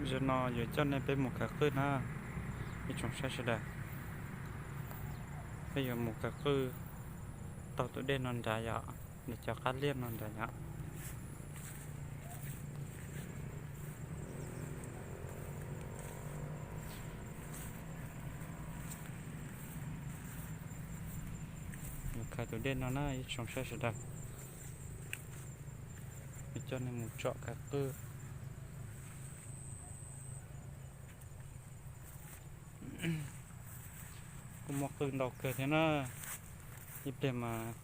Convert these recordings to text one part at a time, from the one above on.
Zaum no yuav coj nej peb mus khaws qwj na, ib tsoom saib sawv daws. Peb yuav mus khaws qwj taug tus dej no nrad yom, nws cov qab liaj no nrad yom. Yuav khaws tus dej no na ib tsoom saib sawv daws. Yuav coj nej mus tsom khaws qwj. Kuj muaj qwj ntau kawg thiab na. Ib pliag mas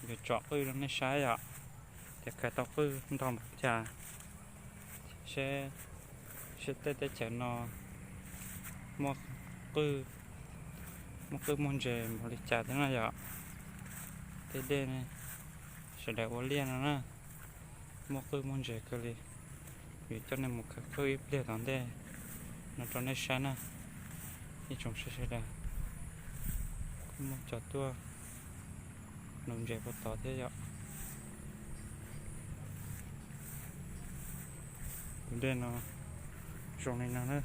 yuav tsom qwj rau nej saib yom, tias khaws tau qwj ntau npaum cas, seb, seb tej teb chaws no muaj qwj, muaj qwj muaj ntses npaum li cas thiab na yom. Tej dej sawv daws ua liaj no na, muaj qwj muaj ntses kawg li. Yuav coj nej mus khaws qwj ib pliag tom ntej no rau nej saib na, ib tsoom saib sawv daws. Kuj muaj cov tuaj nuv ntses puag tod thiab yom. Tus dej no zoo li no na.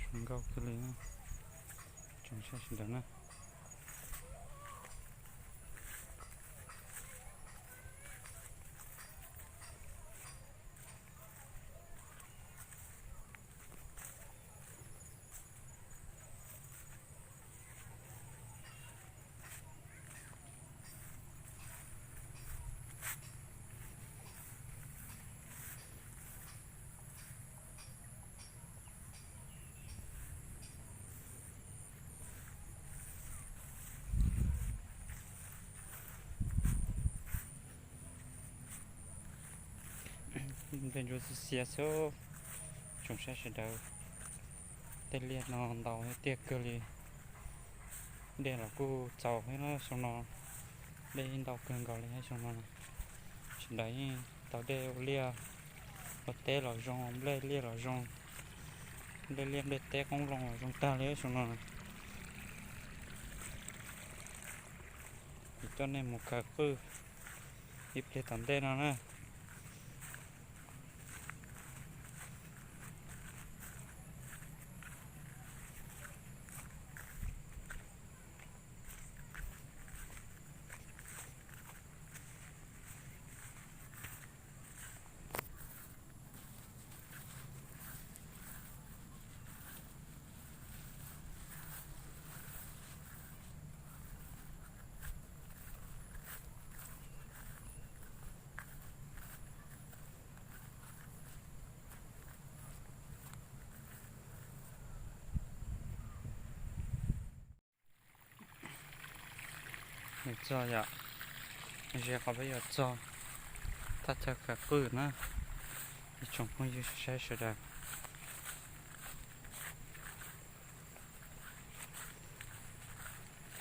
Zoo nkauj kawg li, tsoom saib sawv daws na. Npej ntsuab xiab xiab xwb, tsoom saib sawv daws. Tej liaj no ntau tiag kawg li. Dej los kuj txaus thiab xyoo no, dej ntau kawg nkaus li xyoo no. Sawv daws yeej tau dej ua liaj ua teb los zoo, nplej liaj los zoo, nplej liaj nplej teb qoob loo los zoo tag li xyoo no. Kuv coj nej mus khaws qwj ib pliag tom ntej no na. Yuav txog yom, ze qhov peb yuav txog thaj chaw khaws qwj na, ib tsoom phooj ywg saib sawv daws.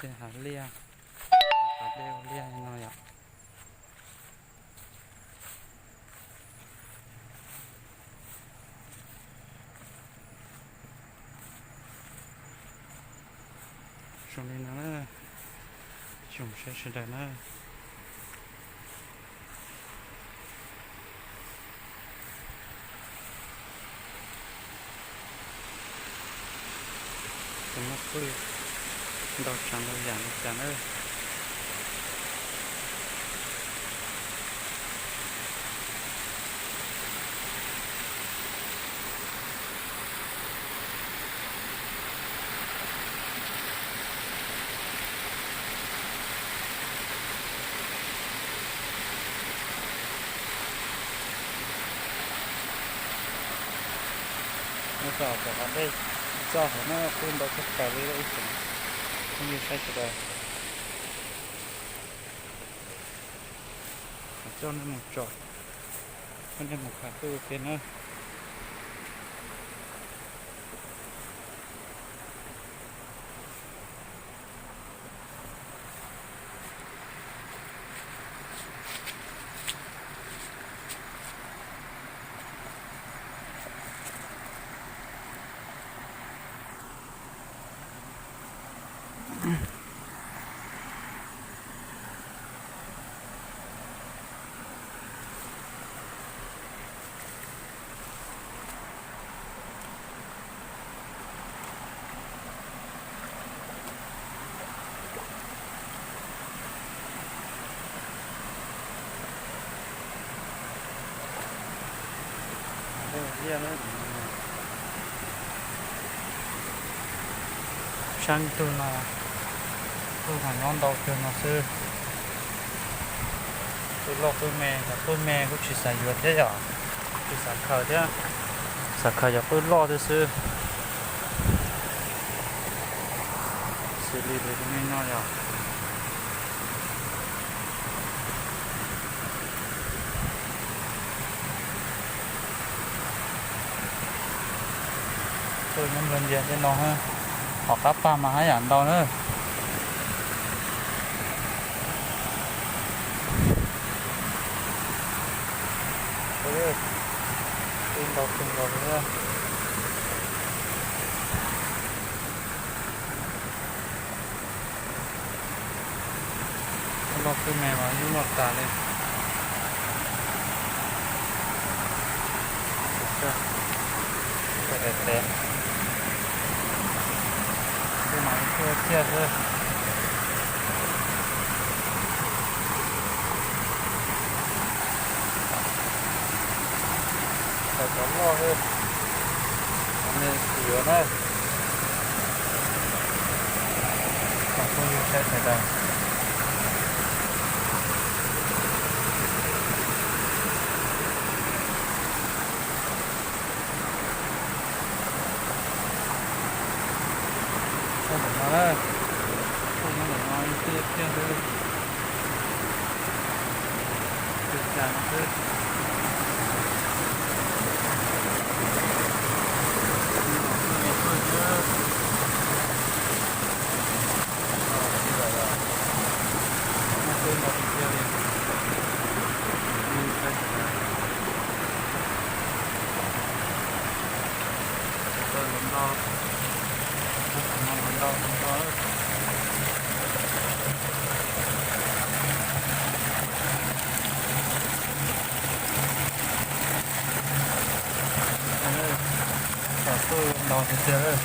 Tej hav liaj, hav pas dej ua liaj li no yom. Zoo li no na, tsoom saib sawv daws na. Tus muaj qwj ntau tsav ntau yam li cas na. Nyob rau cov hav dej txoj hauv no kuj ntau tshaj plaws li ib tsoom phooj ywg saib sawv daws. Coj nej mus tsom, coj nej mus khav qwj ua ke na. Saib tug no, tug no nyob ntau tug no xwb. Qwj loj qwj me, cov qwj me kuj tsis xav yuav thiab yom, tsis xav khaws thiab, xav khaws cov qwj loj thiab xwb. Xws li tus me no yom. Qwj nyob nplua ntsia tej no, hom qab pag mas haj yam ntau na. Qwj ntau kawg nkaus li. Loj qwj me mas yeej loj tas li. Tes tes, qwj mas ib tug ciaj xwb. Khaws cov loj xwb, cov me tsis yuav na. Tsoom phooj ywg saib sawv daws, saib ntawm no na, phooj ywg ntawm no ib tug ciaj xwb. Tus cas no xwb. Ntau tiag tiag li. Tus taw los ntau, tus no los ntau ntau. Tam qwj ntau tiag tiag.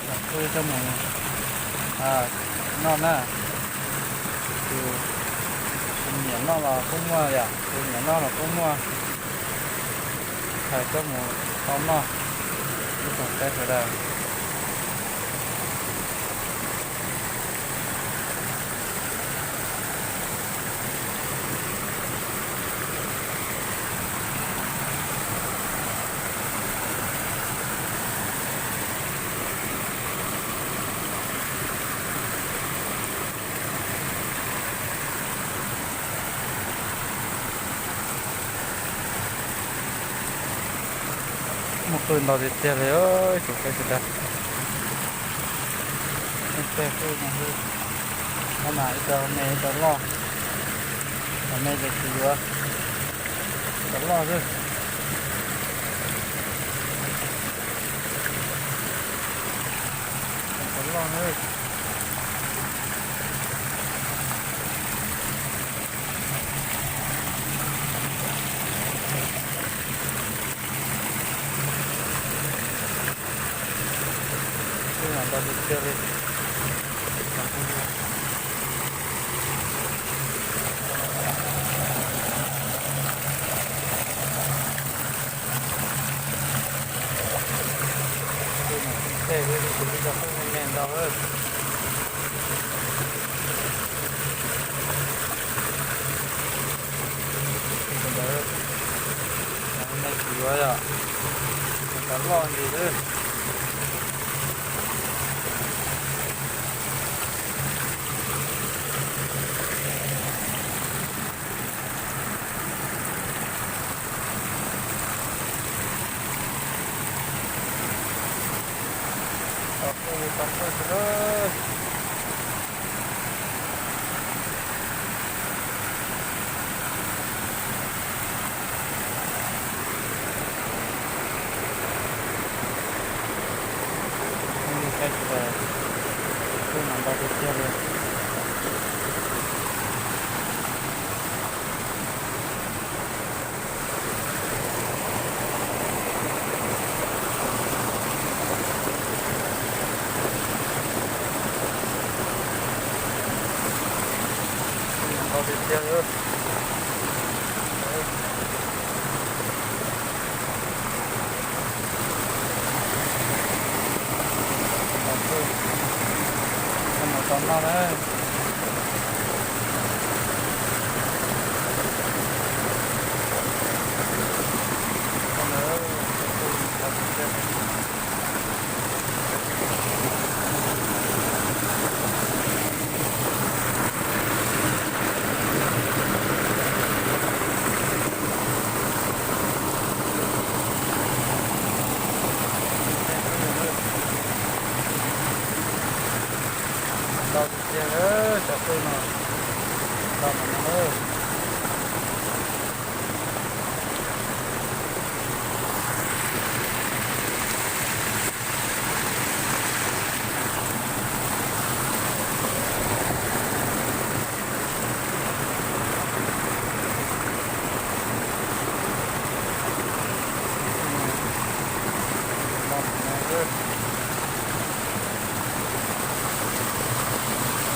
Tam qwj coj mus noj na. Tus tsis nyiam noj los kuj muaj yom, tus nyiam noj los kuj muaj. Khaws coj mus tau noj, ib tsoom saib sawv daws. Muaj qwj ntau tiag tiag li, ib tsoom saib sawv daws. Tej qwj no xwb, no mas ib co me ib co loj, cov me ces tsis yuav, cov loj xwb. Cov loj xwb. Ntau tiag tiag li. Tej tus ib co qwj me me ntau. Tus ntawd, nej tsis yuav yom? Cov loj ntsis xwb. Tau pw li tau pw xwb lawm. Saib tsis, peb mas ntau tiag tiag li. Ntau tiag tiag li. Mus tau noj na. Ntau tiag tiag, cov pw no ntau mas no.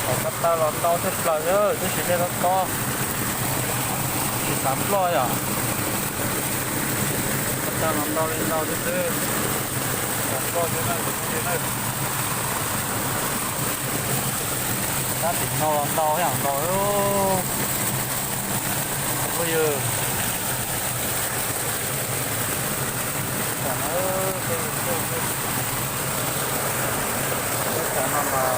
Thaum ko taw los ntau tej plaws, tab sis nej to tob tsis xav ploj yom. Ko taw los ntau li ntau xwb xwb, xav ploj thiab na, tus phooj ywg na. Sab tim no los ntau yam nkaus, tus phooj ywg. Tam no mas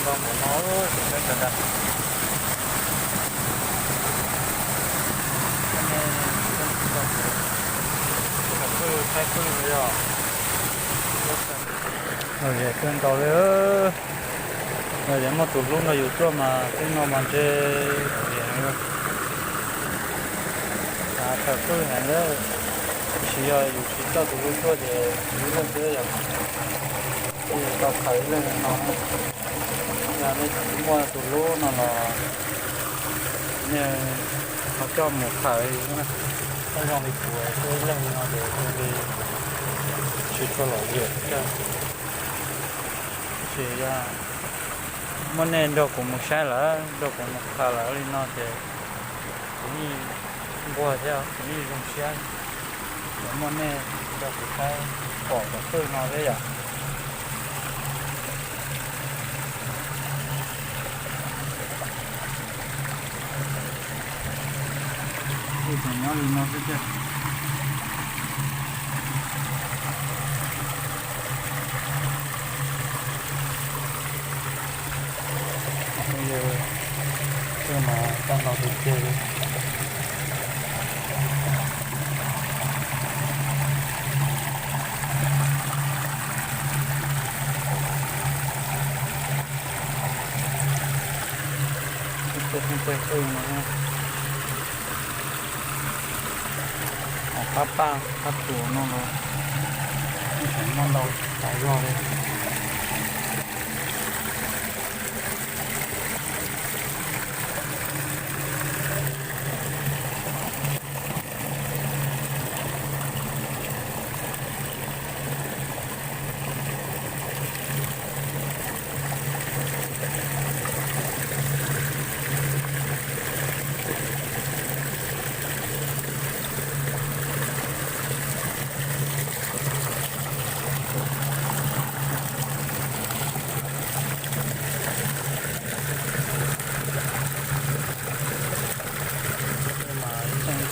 Ntau npaum no, sawv daws. Pw, pw yog. Los zem kawg nkaus li. Los zem muaj tus hlub nrog yus tuaj mas tej no mas ntshe zem heev li. Xav tawm pw heev li, tab sis yog yus tsis coj tus hlub tuaj ces ib leeg xwb yom. Ces tau khawm ib leeg no. Yog nej tsis muaj tus hlub no los nej ho coj mus khawm. Koj zoo li kuv tuaj ib leeg li no ces cia li tsis tshua lom zem. Tab sis yog muaj nej nrog kuv mus saib lawm, nrog kuv mus khawm lawm li no ces kuv yeej nquag thiab kuv yeej zoo siab. Yog muaj nej nrog kuv saib pom cov pwj no thiab yom. Kuj tseem nyob li no xwb tiag. Phooj ywg, pwj mas coj ntau tiag tiag li. Tej pwj no, qab paj qab tus no los yeej tseem muaj ntau tas zog li.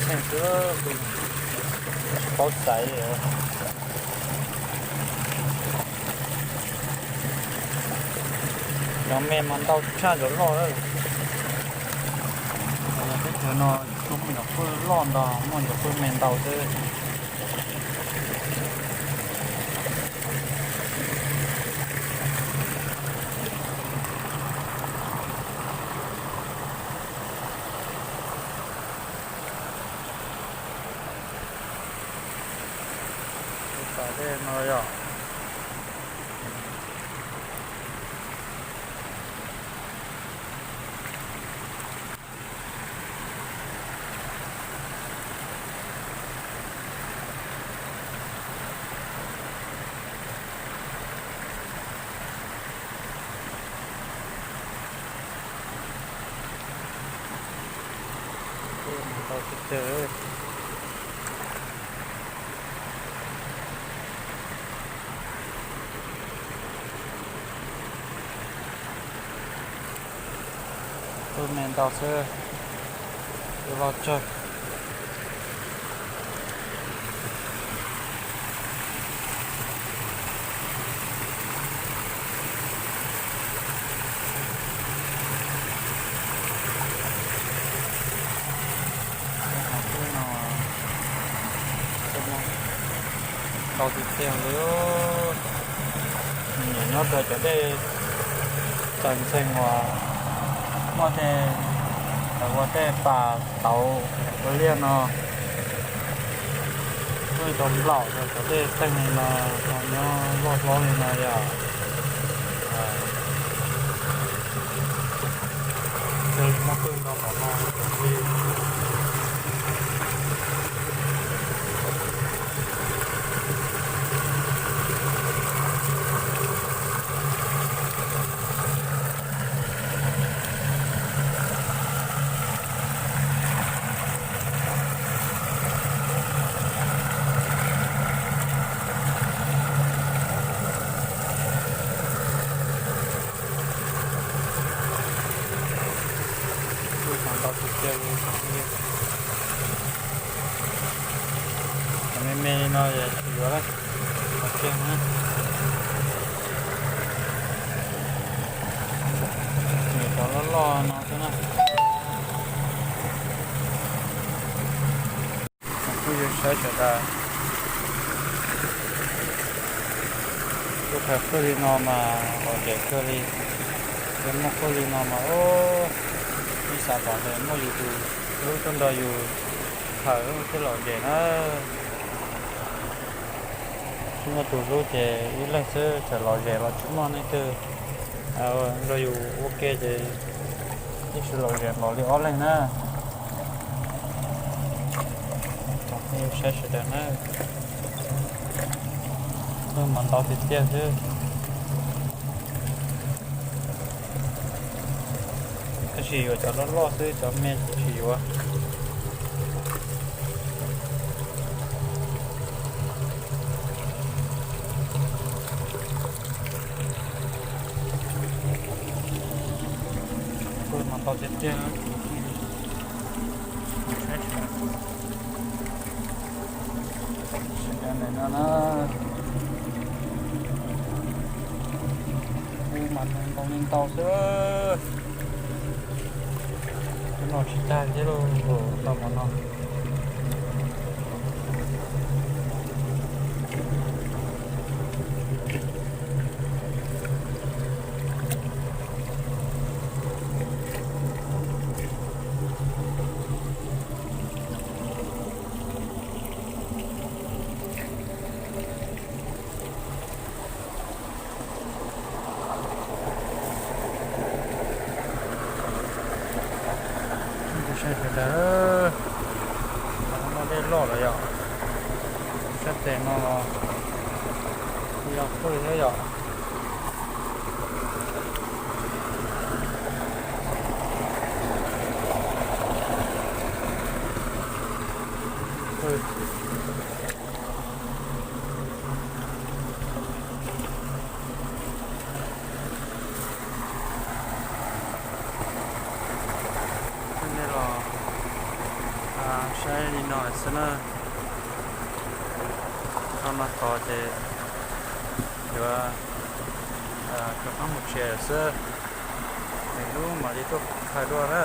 Xwb, tsis paub xaiv. Cov me mas ntau tshaj cov loj. Teb chaws no tsis muaj cov pwj loj ntau, muaj cov pwj me ntau xwb. Tom dej no yog. Tau tiag tiag. Pwj me ntau xwb, pwj loj tsawg. Ntau tiag tiag li. Nws nyob rau cov dej tawm ntxhee uas muaj tej, ua tej pas tauv ua liaj no, muaj ib tug nplaum rau cov dej txheej li no, ho nyob loj hlob li no yog. Cia li muaj pwj no tom no li. Ntau tiag tiag li. Cov me me li no tsis yuav lawm, qhov kiag na. Nws cov loj loj no xwb na. Kuj yuav saib sawv daws, kuj khaws pwj li no mas lom zem kawg li. Yog muaj pwj li no mas ib xav kom muaj yus tus hlub tuaj nrog yus khaws thiaj lom zem na. Tsis muaj tus hlub ces ib leeg xwb txawm lom zem los tsis muaj leej twg nrog yus ua ke ces ib tug lom zem npaum li ob leeg na. Saib sawv daws na, pwj mas ntau tiag tiag xwb. Tab sis yuav cov loj loj xwb, cov me ces tsis yuav. Pwj mas ntau tiag tiag. Sawv daws na, pwj mas ntau li ntau xwb. Twb noj tsis tag thiab lauj, tau mov no. Saib sawv daws, muaj dej loj lawm yom. Sab tes no los yog pwj thiab yom. Thiab nej los saib Li no xwb na, dhau no tod ces yuav rov qab mus tsev xwb. Nws lub mam li tuaj khaws dua na,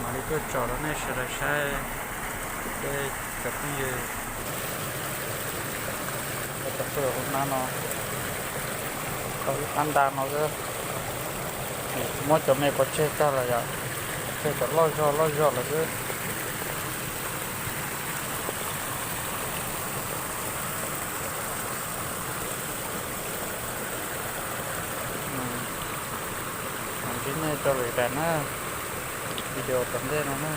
mam li tuaj tso rau nej sawv daws saib. Tej cov phooj ywg, cov phooj ywg hauv nab no, tau ib qab nta no xwb. Muab cov me pov tseg tag lawm yom, tseg cov loj zog loj zog lawm xwb. Ntsib nej rau lwm daim na, video tom ntej no na.